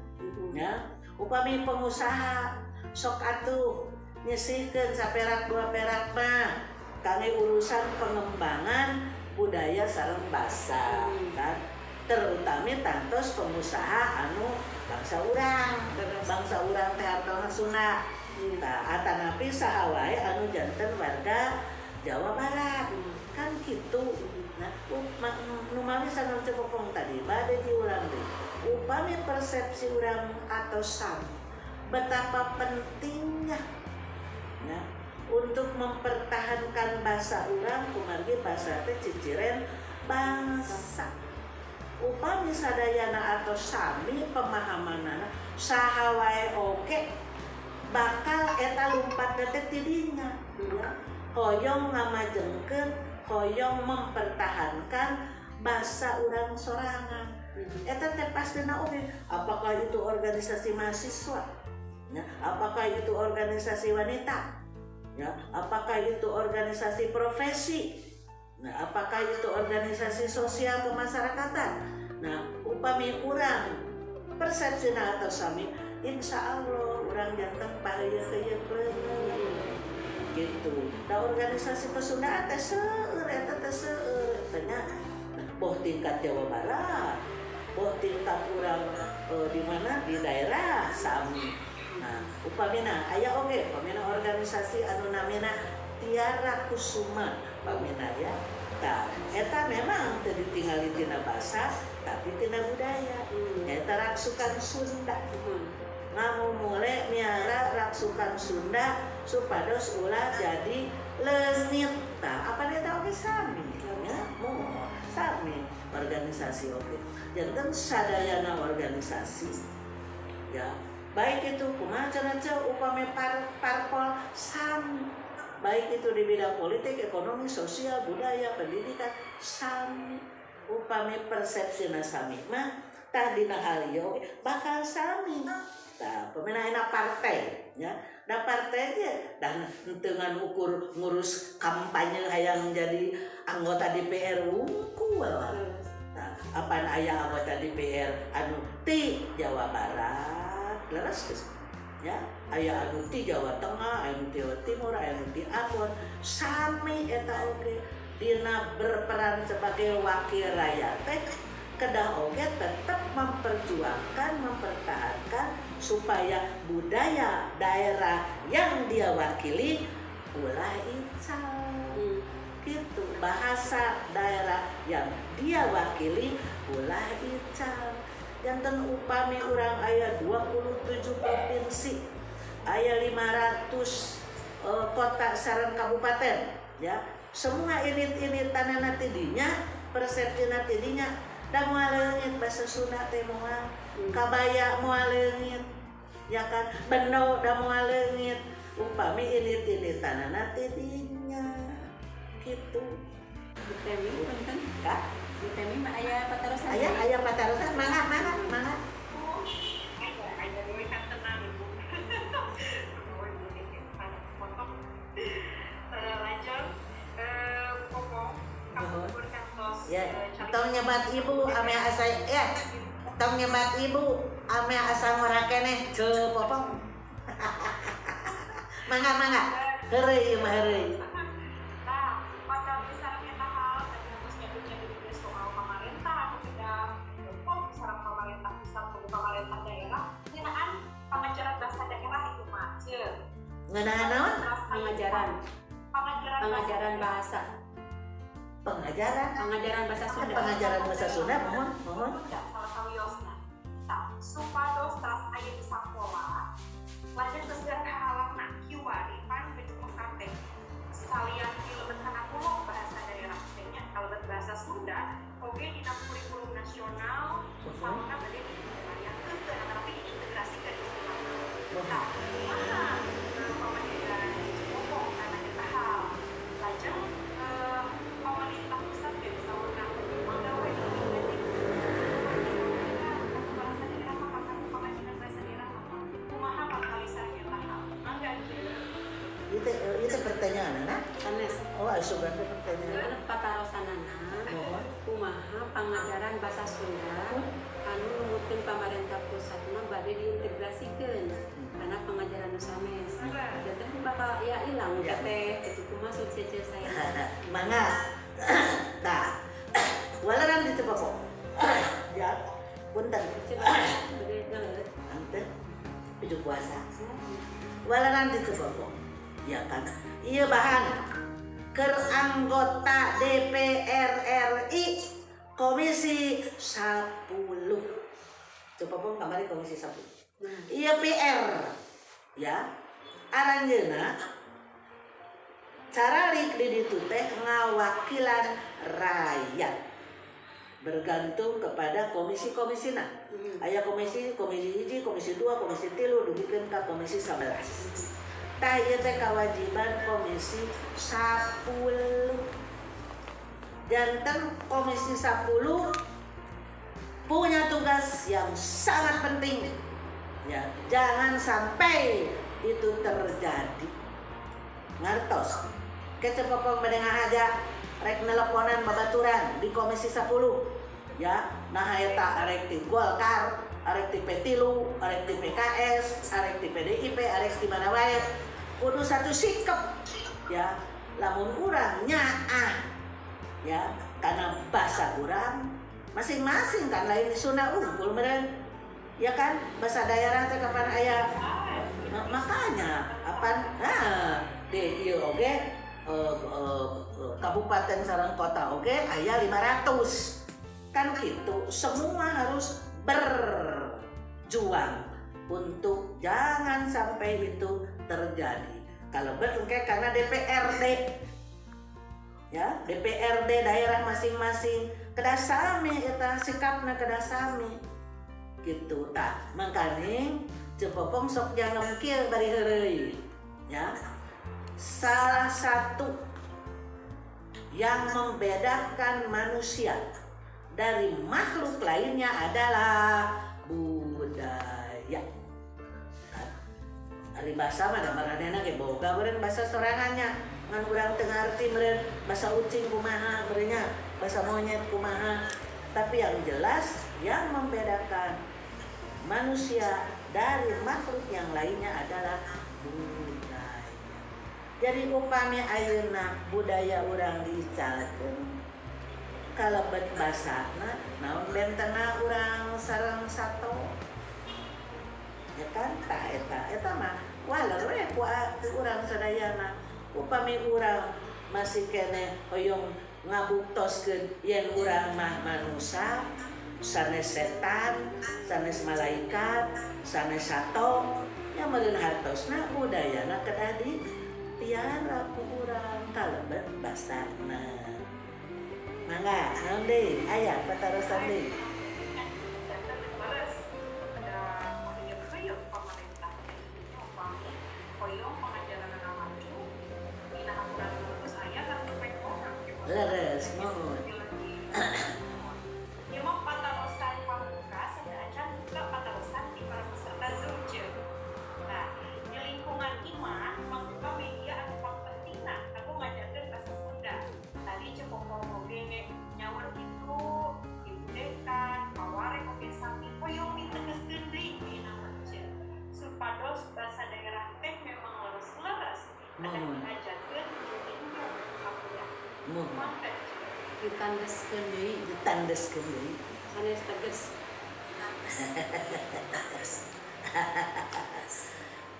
ya. Upami pengusaha sok atuh nyisihkeun saperak dua perak mah kangge urusan pengembangan budaya sareng basa kan, terutama tantos pengusaha anu bangsa urang, bangsa urang teh hartosna Sunda. Tah atanapi saha wae anu janten warga Jawa Barat kan kitu. Nah, numawi sareng Ceu Popong tadi bade diulang deui. Upami persepsi urang atau sami betapa pentingnya ya, untuk mempertahankan bahasa urang kumargi bahasa teh ciciren bangsa. Upami sadayana atau sami pemahamanana saha wae oge bakal eta lumpat teh tidinya ya. Hoyong ngamajengkeun, hoyong mempertahankan bahasa urang sorangan. Eta teh pastina oge, apakah itu organisasi mahasiswa, ya, apakah itu organisasi wanita, ya, apakah itu organisasi profesi, nah, apakah itu organisasi sosial kemasyarakatan. Nah, upami urang persepsina atau sami, insya Allah urang janten paheuyeuh-heuyeuk leungeun gitu. Nah, organisasi Kesundaan teh seueur eta teh seueur teh nya. Boh tingkat Jawa Barat, boh tingkat urang di mana di daerah sami. Nah, upamina aya oge upamina organisasi anu namina Tiara Kusuma upamina ya. Tah, eta memang teu ditingali tina basa tapi tina budaya. Eta raksukan Sunda. Ngamumule miara raksukan Sunda supados ulah jadi leungit. Tah, apa eta oge sami ya? Moal sami organisasi oge. Janten sadayana organisasi ya, baik itu kumaha cenah upami parpol sami, baik itu di bidang politik, ekonomi, sosial, budaya, pendidikan sami. Upami persepsina sami mah tah dina hal ieu bakal sami. Tah pamina enak partai ya, da partai ge dah henteu ngan ukur ngurus kampanye hayang jadi anggota DPR wungkul. Tah apan aya anggota DPR anu ti Jawa Barat leres geus ya, aya anu ti Jawa Tengah, aya anu ti Jawa Timur, aya anu ti Ambon, sami eta oge dina berperan sebagai wakil rakyat teh kedah oge tetap memperjuangkan, mempertahankan supaya budaya daerah yang dia wakili ulah ical. Gitu, bahasa daerah yang dia wakili ulah ical. Janten upami urang aya 27 provinsi, aya 500 kota sareng kabupaten ya. Semua ini tanana tidinya, persepsina tidinya da moal leungit bahasa Sunda teh moal, kabaya moal leungit ya kan, bendo da moal leungit upami ini tanana tidinya gitu. Bu Temi punten Kak, Bu Temi mah aya patarosan. Aya patarosan, mangga mangga mangga. Ada. Ya, tong nyebat ibu ame asa ya. Tong nyebat ibu ame asa ngora keneh Ceu Popong. Mangga mangga. Heureuy ieu mah heureuy. Nah, pada misalnya eta hal tadi harus nyebut-nyebut soal pamarentah anu kedah pom sareng pamarentah pusat atau pamarentah daerah ngeunaan pangajaran bahasa daerah itu mah Ceu. Ngeunaan naon? Pengajaran bahasa. Pengajaran bahasa Sunda. Pengajaran bahasa Sunda mohon mohon. Salah sawiosna. Tah, supados teras aya di sakola lajeng geus kahalangna kiwari pan bejupok teh. Salian dilebetkan aku bahasa daerah teh nya kalebet bahasa Sunda oge dina kurikulum nasional sauna bade diwilayahkeun tapi diintegrasikeun istilahna. Tah, kumaha pemerintah Ceu kana eta hal. Lajeng pemerintah pusat ge saurna mangga we bahasa daerah mah pengajaran bahasa daerah mah kumaha pangkalisan eta hal. Mangga Ceu. Itu pertanyaan nah? Sanes. Oh, asupan teh pertanyaan. Patarosanana kumaha pangajaran bahasa Sunda anu numutkeun pamarentah pusatna bade diintegrasikeun karena pengajaran nu sanes. Janten bakal ya ilang teh kitu kumaha sukses saya. Mangga. Tah. Waleran di Ceu Popong. Ya, punten. Ante picu puasa. Waleran di Ceu Popong. Ya kan. Iya bahan keur anggota DPR RI Komisi 10. Ceu Popong kamari Komisi 10. Iya PR. Ya. Aranjeuna caralik di ditu teh ngawakilan rakyat. Bergantung kepada komisi-komisina. Aya komisi, komisi 1, komisi 2, komisi 3 dugikeun ka komisi 11. Tah ieu teh kewajiban komisi 10. Janten komisi 10 punya tugas yang sangat penting. Ya, jangan sampai itu terjadi. Ngartos. Ke Ceu Popong bade ngahaja rek neleponan babaturan di komisi 10. Ya, nah eta arek ti Golkar, arek ti P3, arek ti PKS, arek ti PDIP, arek ti mana wae. Kudu satu sikap ya, lamun urang nyaah ya karena bahasa urang masing-masing kan lain di Sunda unggul meureun ya kan bahasa daerah teh kapan aya makanya apan nah di ieu oge kabupaten sareng kota oge aya 500 kan gitu semua harus berjuang untuk jangan sampai itu terjadi. Kalau bertengkar karena DPRD ya, DPRD daerah masing-masing kedah sami eta sikapna kedah sami gitu tah. Mangkaning Ceu Popong sok jangan kieu bari heureuy ya. Salah satu yang membedakan manusia dari makhluk lainnya adalah budaya. Ari bahasa mah da maranehna ge boga meureun bahasa sorangannya. Ngan urang teu ngarti meureun bahasa ucing kumaha meureun nya, bahasa monyet kumaha. Tapi yang jelas yang membedakan manusia dari makhluk yang lainnya adalah budaya. Jadi upami ayeuna budaya urang diicalkeun kalebet basana naon bentena urang sareng sato. Ya kan tah eta eta mah waler we ku urang sadayana. Upami urang masih keneh hoyong ngabuktoskeun yen urang mah manusa sanes setan, sanes malaikat, sanes sato, nya meureun hartosna budayana kedah dipiara ku urang kalebet basana. Mangga, naon deui? Aya patarosan deui. Leres, mohon. Ieu mah patarosan pamungkas acan buka patarosan di para peserta Zoom Ceu. Nah, di lingkungan imah mangbuka media anu pangpentingna aku ngajarkeun bahasa Sunda. Tadi Ceu Popong oge nyaur kitu Muhun. Diajarkeun jeung diinjung ka budak. Muhun. Mangga. Ditandeskeun deui. Ditandeskeun deui. Sanes teges.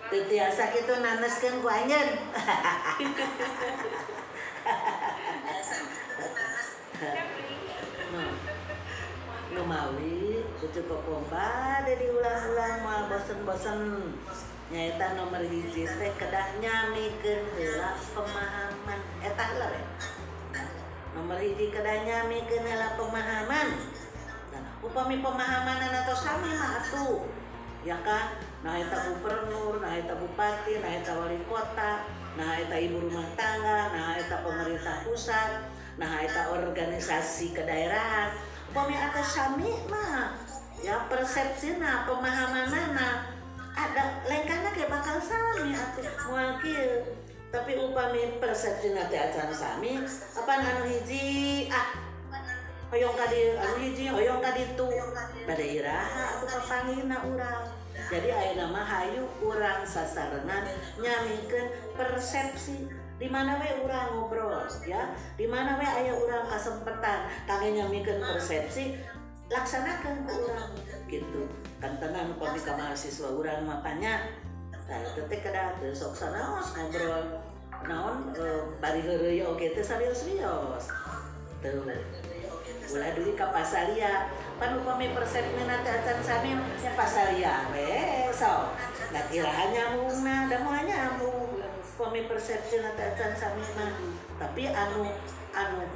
Teu tiasa kitu naneskeun ku anjeun. Numawi Cucu Kokom bade diulang-ulang moal bosen-bosen nyaeta nomor hiji teh kedah nyamikeun heula pemahaman eta heula we. Nomor hiji kedah nyamikeun heula pemahaman. Nah, upami pemahamanana tos sami mah atuh. Ya kan? Nah eta gubernur, nah eta bupati, nah eta wali kota, nah eta ibu rumah tangga, nah eta pemerintah pusat, nah eta organisasi kedaerahan. Upami atas sami mah ya persepsina, pemahamanana ada lengkana kayak bakal sami atuh moal kieu. Tapi upami persepsina teh acan sami, apan anu hiji ah hoyong ka dieu, anu hiji hoyong ka ditu. Bade iraha atuh papanggihna urang. Jadi ayeuna mah hayu urang sasarengan nyamikeun persepsi di mana we urang ngobrol ya, di mana we aya urang kasempetan kangge nyamikeun persepsi laksanakeun ku urang gitu. Kan tenang upami ka mahasiswa urang mah panya tah eta teh kedah teu sok sanaos ngobrol naon bari heureuy oge teh sarios-rios. Tuh. Ulah deui ka pasalia pan upami persepsina teh acan sami nya pasalia we sok. Da iraha nyambungna da moal nyambung. Upami persepsina teh acan sami mah. Tapi anu anu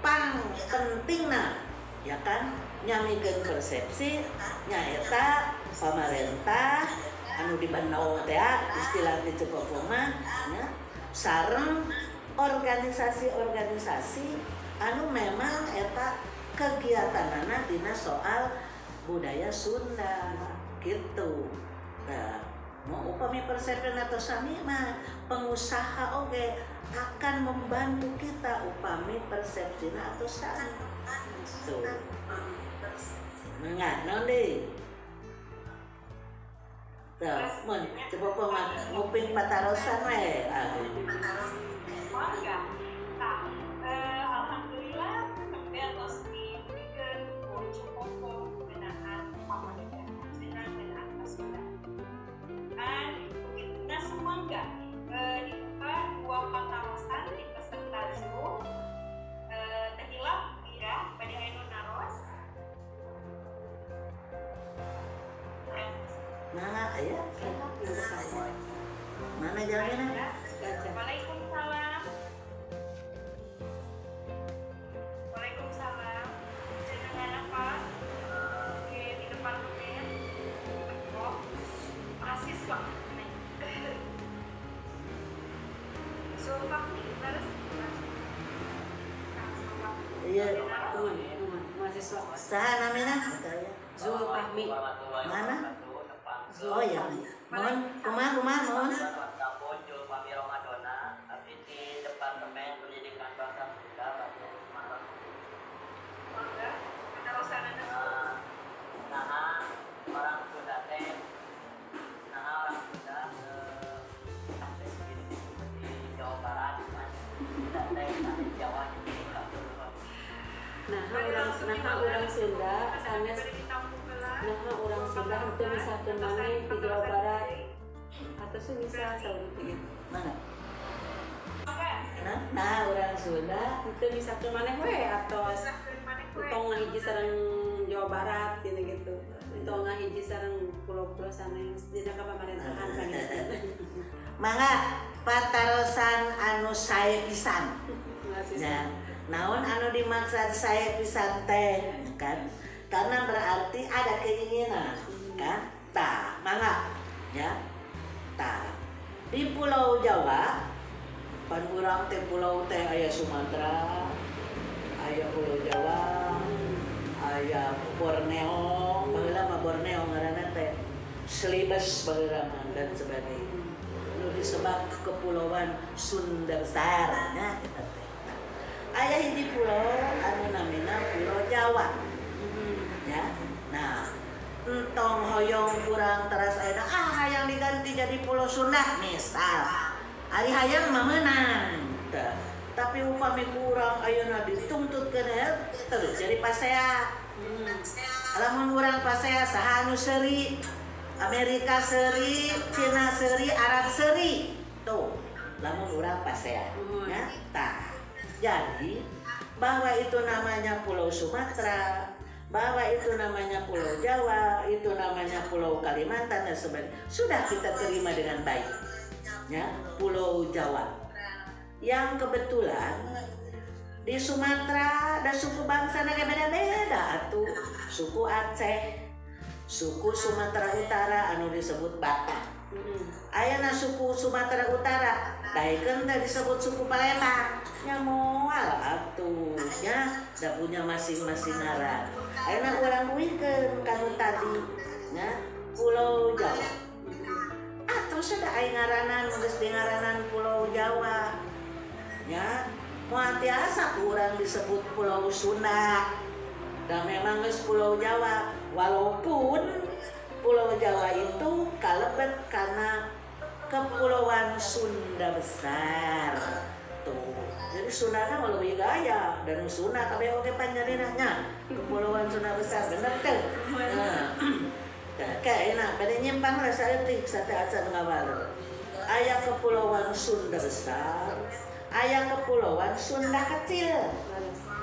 pang pentingna ya kan nyamikeun persepsi nyaeta pamarentah anu dibandong teh istilah di Cepopo mah nya sareng organisasi-organisasi anu memang eta kegiatanana dina soal budaya Sunda gitu. Nah, mau upami persepsi atau sami mah pengusaha oge akan membantu kita upami persepsina atau sami. Tuh. Mangga naon deui? Tuh, mun coba mah nguping patarosan we. Aduh. Mangga. Tah, alhamdulillah sampai atos diberikan ku Cupopo ngeunaan pamajikan dengan ngeunaan Sunda. Dan begitu semangga dibuka dua patarosan di peserta Zoom. Teh hilap Ira pada anu naros. Nah, aya. Mana jalannya? Waalaikumsalam. Waalaikumsalam. Dengan apa? Di departemen. Oh, mahasiswa. Zulfahmi, terus. Iya. Mahasiswa. Saha namina? Zulfahmi. Mana? Oh iya. Mohon, kumaha kumaha mohon. Zulfahmi Romadona, tapi di Departemen Pendidikan Bahasa Sunda Bandung Sumatera. Mangga, patarosanana. Nah, orang Sunda teh, nah orang Sunda di Jawa Barat, Sunda teh di Jawa gitu. Nah, orang Sunda sanes. Nah, orang Sunda teu misahkeun maneh di Jawa Barat atau sih bisa saur gitu. Mana? Nah, orang Sunda teu misahkeun maneh we atos entong ngahiji sareng Jawa Barat gitu-gitu. Entong ngahiji sareng pulau-pulau sanes dina ka pamarintahan sanes. Mangga patarosan anu sae pisan. Nah, naon anu dimaksud sae pisan teh kan? Karena berarti ada keinginan kan? Tah, mangga ya. Tah. Di Pulau Jawa pan urang teh pulau teh aya Sumatera, aya Pulau Jawa, aya Borneo, baheula mah Borneo ngaranna teh. Selibas baheula mah dan sebagainya. Nu disebut Kepulauan Sunda Besar nya eta teh. Aya hiji pulau anu namina Pulau Jawa. Ya. Nah, entong hoyong kurang teras ayeuna ah hayang diganti jadi Pulau Sunda misal. Ari hayang mah meunang. Tapi upami kurang ayeuna dituntutkeun terus jadi pasea. Lamun urang pasea saha anu seuri? Amerika seuri, Cina seuri, Arab seuri. Tuh, lamun urang pasea. Ya, tah. Jadi bahwa itu namanya Pulau Sumatera, bahwa itu namanya Pulau Jawa, itu namanya Pulau Kalimantan dan sebagainya, sudah kita terima dengan baik. Ya, Pulau Jawa. Yang kebetulan di Sumatera ada suku bangsa beda-beda atuh. Suku Aceh, suku Sumatera Utara anu disebut Batak. Ayana suku Sumatera Utara, daekeun teh disebut suku Palembang. Nya moal atuh nya, da punya masing-masing ngaran. Ayeuna urang uihkeun kanu tadi nya, Pulau Jawa. Atuh sudah aya ngaranan geus dingaranan Pulau Jawa. Nya, moal tiasa urang disebut Pulau Sunda. Da memang geus Pulau Jawa, walaupun Pulau Jawa itu kalebet karena Kepulauan Sunda Besar. Tuh. Jadi Sunda mah lebih gaya dan Sunda kabeh oge panjanina nya. Kepulauan Sunda Besar bener teu? Nah. Tah enak bade nyimpang lah saeutik sateuacan ngawal. Aya Kepulauan Sunda Besar, aya Kepulauan Sunda Kecil.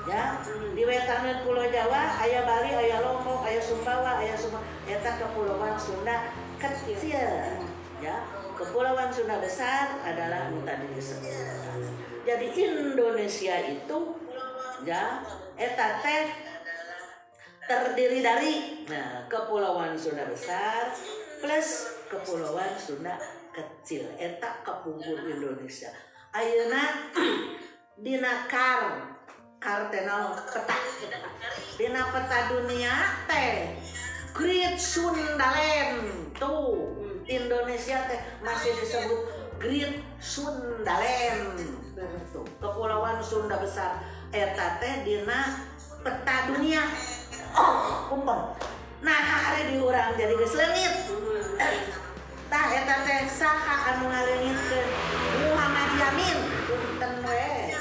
Ya, di wetaneun Pulau Jawa aya Bali, aya Lombok, aya Sumbawa, aya Sumbawa, eta Kepulauan Sunda Kecil. Ya, Kepulauan Sunda Besar adalah nu tadi disebut. Jadi Indonesia itu ya eta teh terdiri dari nah Kepulauan Sunda Besar plus Kepulauan Sunda Kecil. Eta kapungkur Indonesia. Ayeuna dina kar teh naon peta. Dina peta dunia teh Great Sundaland tuh. Indonesia teh masih disebut Great Sundaland. Tuh, Kepulauan Sunda Besar eta teh dina peta dunia. Oh, kumpul. Nah, hari di urang jadi geus leungit. Tah eta teh saha anu ngaleungitkeun? Muhammad Yamin. Punten we.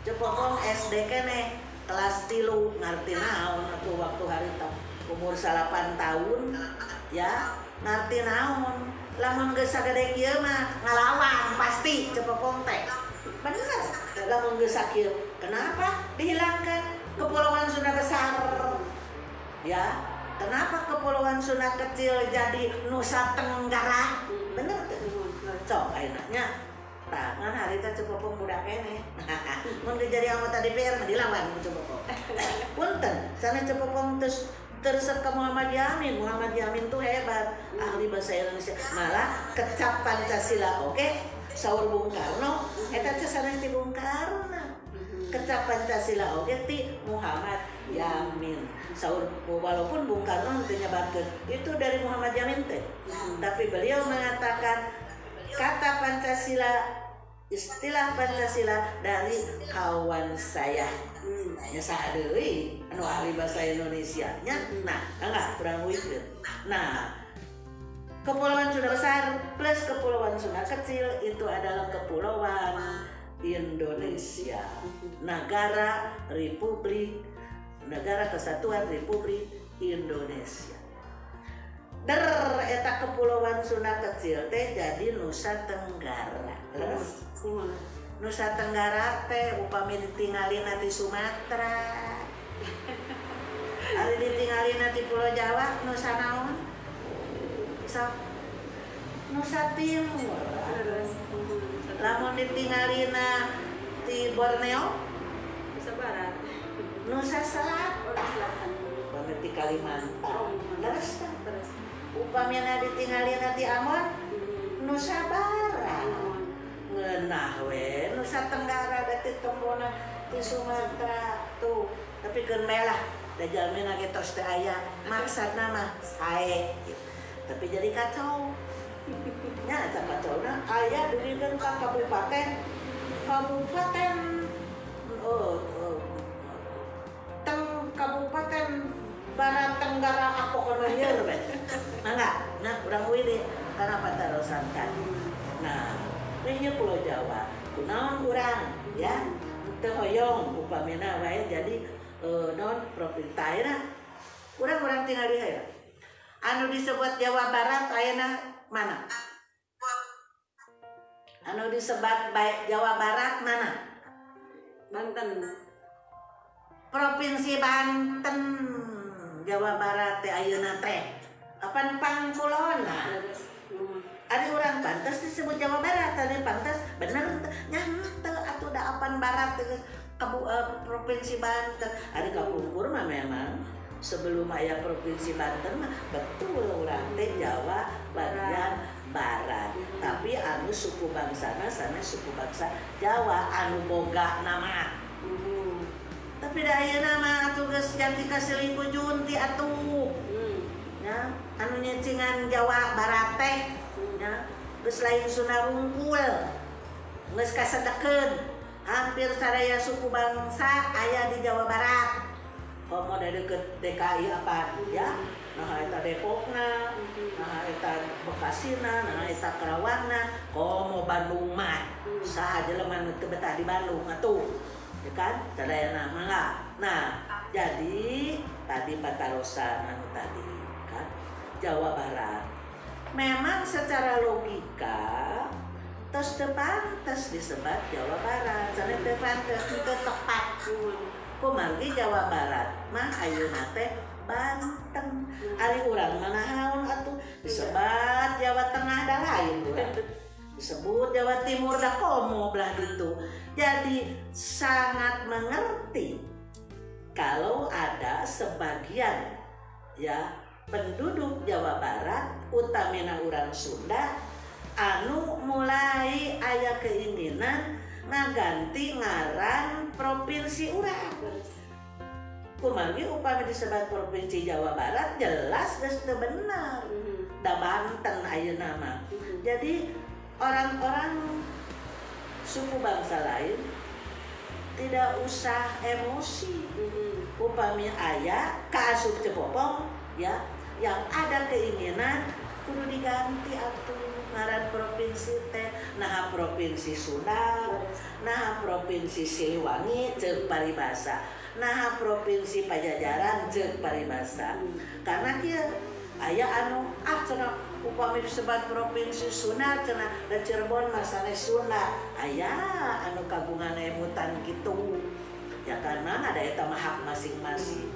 Cepopong SD keneh kelas 3 ngarti naon atuh waktu harita umur 8 tahun ya. Ngarti naon lamun geus sagede kieu mah ngalawan pasti cepopong teh. Bener lamun geus sakieu. Kenapa dihilangkan Kepulauan Sunda Besar? Ya, kenapa Kepulauan Sunda Kecil jadi Nusa Tenggara? Bener teu? Sok ayeuna nya. Tah ngan harita cepopong budak keneh. Mun jadi anggota DPR mah dilawan ku cepopong. Punten, sanes cepopong terus teresep ke Muhammad Yamin. Muhammad Yamin tuh hebat, ahli bahasa Indonesia. Malah kecap Pancasila oke, saur Bung Karno, eta teh sanes ti Bung Karno. Kecap Pancasila oke ti Muhammad Yamin. Saur walaupun Bung Karno teu nyebatkeun itu dari Muhammad Yamin teh. Tapi beliau mengatakan kata Pancasila, istilah Pancasila dari kawan saya. Nya saha deui anu ahli bahasa Indonesia nya. Nah, enggak kurang uihkeun. Nah, Kepulauan Sunda Besar plus Kepulauan Sunda Kecil itu adalah Kepulauan Indonesia. Negara Republik, Negara Kesatuan Republik Indonesia. Der eta Kepulauan Sunda Kecil teh jadi Nusa Tenggara. Terus Nusa Tenggara teh upami ditinggalin di Sumatera. Ari ditinggalin di Pulau Jawa Nusa naon? Nusa Timur. Lamun ditinggalin di Borneo Nusa Barat. Nusa Selatan. Upami di Kalimantan. Terus upamina ditinggalin di Ambon Nusa Barat. Ngeunah we Nusa Tenggara berarti tombona di Sumatera tuh. Tapi keun melah da jalmina ge tos teu aya maksudna mah sae gitu. Tapi jadi kacau. Nya eta kacau-na aya dugikeun ka kabupaten kabupaten teng kabupaten Barat Tenggara pokona ieu we. Mangga, nah urang uih deui kana patarosan tadi. Nah, wih ieu Pulau Jawa. Kunaon urang ya teu hoyong upamina wae jadi non provinsi ayeuna urang-urang tinggal di hayang. Anu disebut Jawa Barat ayeuna mana? Anu disebut Jawa Barat mana? Banten. Provinsi Banten. Jawa Barat teh ayeuna teh. Apan pangkulona. Ari urang pantes disebut Jawa Barat, ari pantes bener nya henteu atuh da apan barat teh Provinsi Banten. Ari kapungkur mah memang sebelum aya Provinsi Banten mah betul urang teh Jawa bagian barat. Tapi anu suku bangsana sana suku bangsa Jawa anu boga nama. Tapi da ayeuna mah atuh geus ganti ka selingkuh junti atuh. Nya anu nyecingan Jawa Barat teh nya geus lain Sunda rungkul. Geus kasedekeun. Hampir sadaya suku bangsa aya di Jawa Barat. Komo dari deket DKI apa ya, nah eta Depokna, nah eta Bekasina, nah eta Karawangna, komo Bandung mah, saha jelema nu teu betah di Bandung atuh, ya kan? Sadayana mah. Nah, jadi tadi patarosan anu tadi kan Jawa Barat. Memang secara logika tos teu pantes disebut Jawa Barat, sanes teu pantes teu tepat. Kumargi Jawa Barat mah ayeuna teh Banten. Ari urang mah naon atuh disebat Jawa Tengah da lain urang. Disebut Jawa Timur da komo belah ditu. Jadi sangat mengerti kalau ada sebagian ya penduduk Jawa Barat utamina urang Sunda anu mulai aya keinginan ngaganti ngaran provinsi urang. Kumargi upami disebut provinsi Jawa Barat jelas geus teu bener. Da Banten ayeuna mah. Jadi orang-orang suku bangsa lain tidak usah emosi. Upami aya kaasup Cepopong ya yang ada keinginan kudu diganti atuh ngaran provinsi teh, nah provinsi Sunda, nah provinsi Siliwangi ceuk paribasa, nah provinsi Pajajaran ceuk paribasa. Karena kieu aya anu ah cenah upami disebut provinsi Sunda cenah da Cirebon mah sanes Sunda, aya anu kagungan emutan kitu. Ya karena ada eta mah hak masing-masing.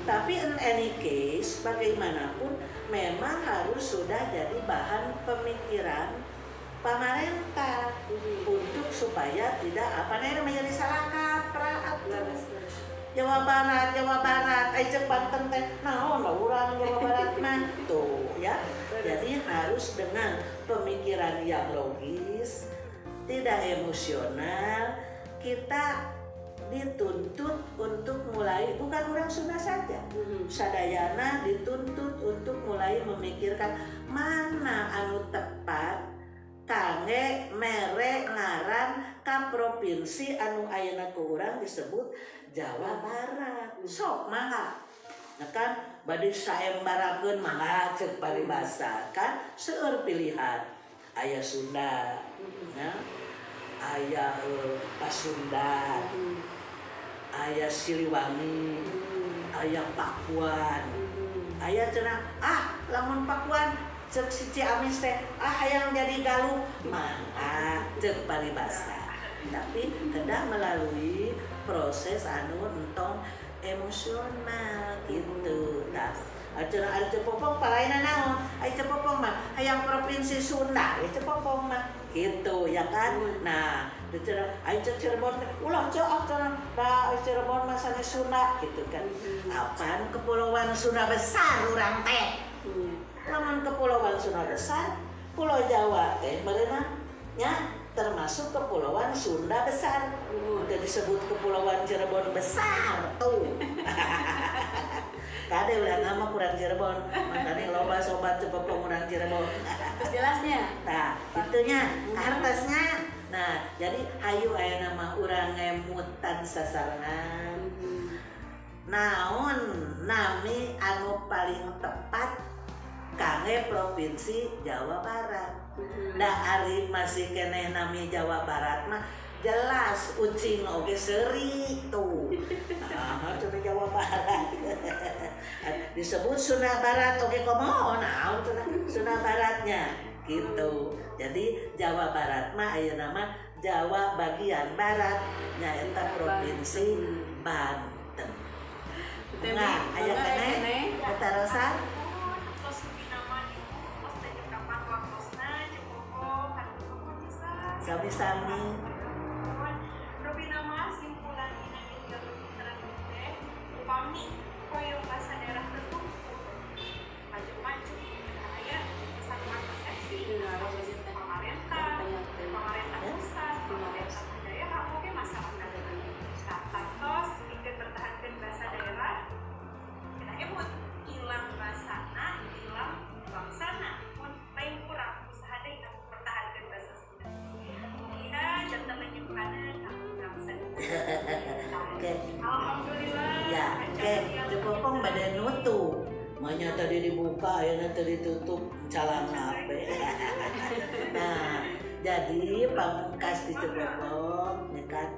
Tapi in any case, bagaimanapun memang harus sudah jadi bahan pemikiran pemerintah untuk supaya tidak apa namanya menjadi salah kaprah atuh. Jawa Barat, Jawa Barat, ai ceuk Banten teh naon lah urang Jawa Barat mah tuh ya. Jadi harus dengan pemikiran yang logis, tidak emosional, kita dituntut untuk mulai, bukan orang Sunda saja, sadayana dituntut untuk mulai memikirkan mana anu tepat kangge mere ngaran ka provinsi anu ayeuna ku urang disebut Jawa Barat. Sok mangga. Nah kan bade saembarakeun mangga ceuk paribasa kan seueur pilihan. Aya Sunda, ya. Aya Pasundan, aya Siliwangi, aya Pakuan, aya cenah ah lamun Pakuan ceuk si Ciamis teh ah hayang jadi Galuh mangga ceuk paribasa. Tapi kedah melalui proses anu entong emosional gitu. Tah cenah ari Cepopong palaina naon? Ai Cepopong mah hayang provinsi Sunda, ai Cepopong mah gitu ya kan. Nah, ai Cirebon ulah ceu ah cenah da Cirebon mah sanes Sunda gitu kan. Apan kepulauan Sunda besar urang teh. Lamun kepulauan Sunda besar, Pulau Jawa teh meureunna nya termasuk kepulauan Sunda besar. Udah disebut kepulauan Cirebon besar tuh. Kade ulah nama kurang Cirebon, makanya loba sobat Cepopong urang Cirebon. Jelasnya. Nah, itunya hartasnya. Nah, jadi hayu aya nama urang ngemutan sasarengan. Naon nami anu paling tepat kangge provinsi Jawa Barat. Da ari masih keneh nami Jawa Barat mah jelas ucing oge seuri tuh. Nah, cenah Jawa Barat. Disebut Sunda Barat oge komo naon cenah Sunda Baratnya gitu. Jadi Jawa Barat mah ayeuna mah Jawa bagian barat nyaeta Provinsi Banten. Nah, aya keneh katarosan. Sami-sami. Rupina mah simpulan dina teh upami hoyong bahasa daerah tertutup maju-maju aya kesatuan persepsi pemerintah, pemerintah pusat, pemerintah daerah, oke masyarakat. Nah, tos pikeun bertahankeun bahasa daerah kita emut ilang bahasana, ilang bangsana, mun lain kurang usaha deui anu pertahankeun bahasa Sunda. Mugia janten lenyuhana ka bangsa. Oke. Alhamdulillah. Ya, oke. Ceu Popong bade nutup. Manya tadi dibuka, ayeuna tadi ditutup, calana we. Nah, jadi pamungkas di Ceu Popong ya kan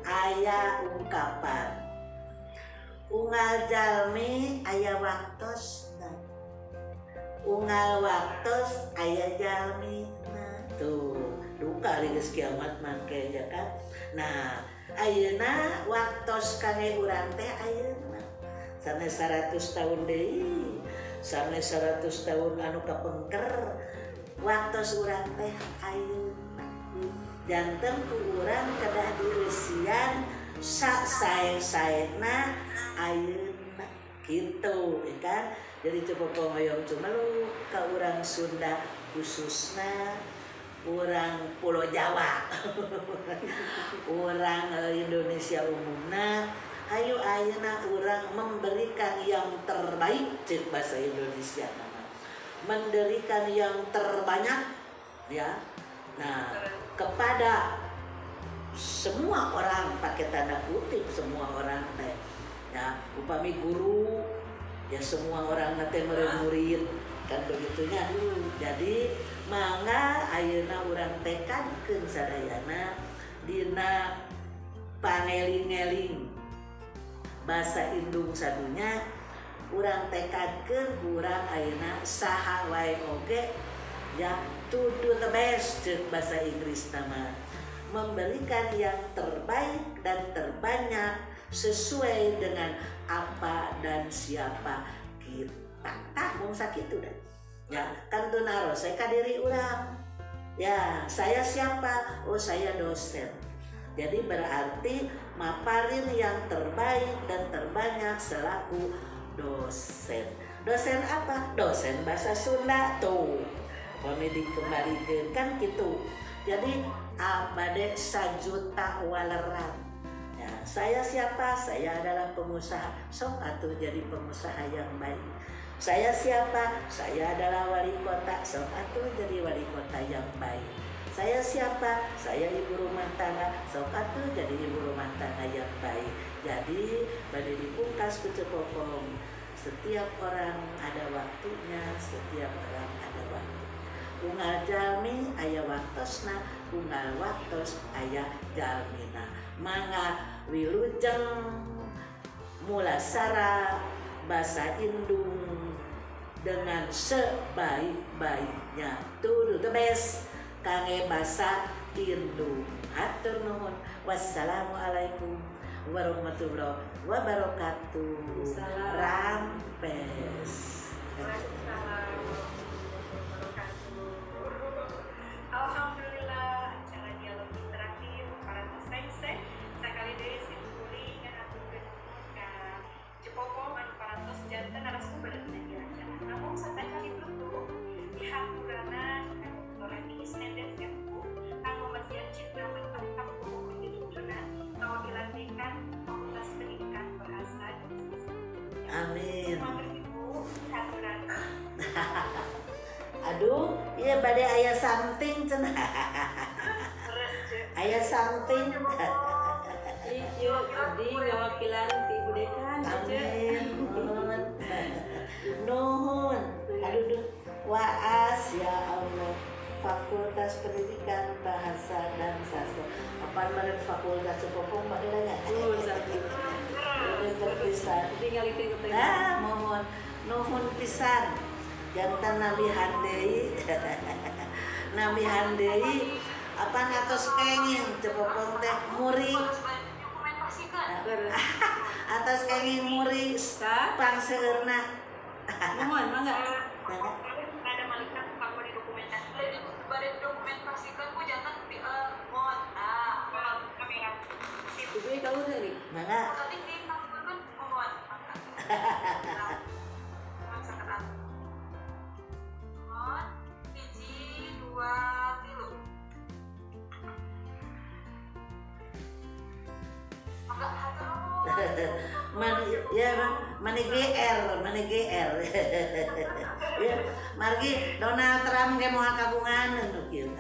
aya ungkapan. Unggal jalmi aya waktosna. Unggal waktos aya jalmina. Tuh, duka ari geus kiamat mangke ya kan. Nah, ayeuna waktos kangge urang teh ayeuna. Sanes 100 tahun deui, sanes 100 tahun anu kapengker, waktos urang teh ayeuna. Janten ku urang kedah dieusian sak sae-saena ayeuna gitu ya kan. Jadi Ceu Popong hoyong cumeluk ka urang Sunda khususna urang Pulau Jawa, urang Indonesia umumna, hayu ayeuna urang memberikan yang terbaik cek bahasa Indonesia nama, memberikan yang terbanyak ya. Nah, kepada semua orang pakai tanda kutip semua orang teh ya, upami guru ya semua orang teh murid kan begitunya. Jadi mangga ayeuna urang tekadkeun sadayana dina pangeling-eling bahasa indung sadunya, urang tekadkeun urang ayeuna saha wae oge ya to do the best cek bahasa Inggris nama, memberikan yang terbaik dan terbanyak sesuai dengan apa dan siapa kita. Tah mung sakitu dah. Ya, kan teu naros ka diri urang. Ya, saya siapa? Oh, saya dosen. Jadi berarti maparin yang terbaik dan terbanyak selaku dosen. Dosen apa? Dosen bahasa Sunda tuh. Upami dikembalikeun kan gitu. Jadi abade sajuta waleran. Ya, saya siapa? Saya adalah pengusaha. Sok atuh jadi pengusaha yang baik. Saya siapa? Saya adalah wali kota. Sok atuh jadi wali kota yang baik. Saya siapa? Saya ibu rumah tangga. Sok atuh jadi ibu rumah tangga yang baik. Jadi bade dipungkas ku Ceu Popong, setiap orang ada waktunya, setiap orang ada waktu. Unggal jalmi aya waktosna, unggal waktos aya jalmina. Mangga wilujeng mulasara bahasa indung dengan sebaik-baiknya. To do the best kangge bahasa indung. Hatur nuhun. Wassalamualaikum warahmatullahi wabarakatuh. Rampes. Waalaikumsalam warahmatullahi wabarakatuh. Alhamdulillah acara dialog interaktif para sensei sakali deui sim kuring ngahaturkeun nuhun ka Ceu Popong anu parantos janten narasumber dina ieu acara. Namun sateuacan ditutup dihaturana ka Dr. Reni Isnenden MU kanggo masihan cipta tentang piduduna kawakilan dekan Fakultas Pendidikan Bahasa dan Sastra. Amin. Mangga Ibu haturana. Aduh, iya bade aya something cenah. Terus Ceu. Aya something. Ieu abdi ngawakilan ti Ibu Dekan Ceu. Amin. Nuhun. Aduh, duh. Waas ya Allah. Fakultas Pendidikan Bahasa dan Sastra. Apaan meureun fakultas Cepopong baheula nya? Nuhun sami. Pinter pisan. Tinggal itu. Nah, mohon nuhun pisan. Janten nambihan deui. Nambihan deui apaan atos kenging Cepopong teh muri. Atos kenging muri pangseueurna. Mohon mangga. Ada malaikat kanggo didokumentasikan. Bade dokumentasikan ku janten mohon kamera. Ibu kalau tadi. Mangga. Tadi ditangguhkeun mohon mangga. Mohon sakedat. Mohon 1 2 3. Mangga hatur nuhun. Man ya mani GR, mani GR. Ya, margi Donald Trump ge moal kagungan nu kieu.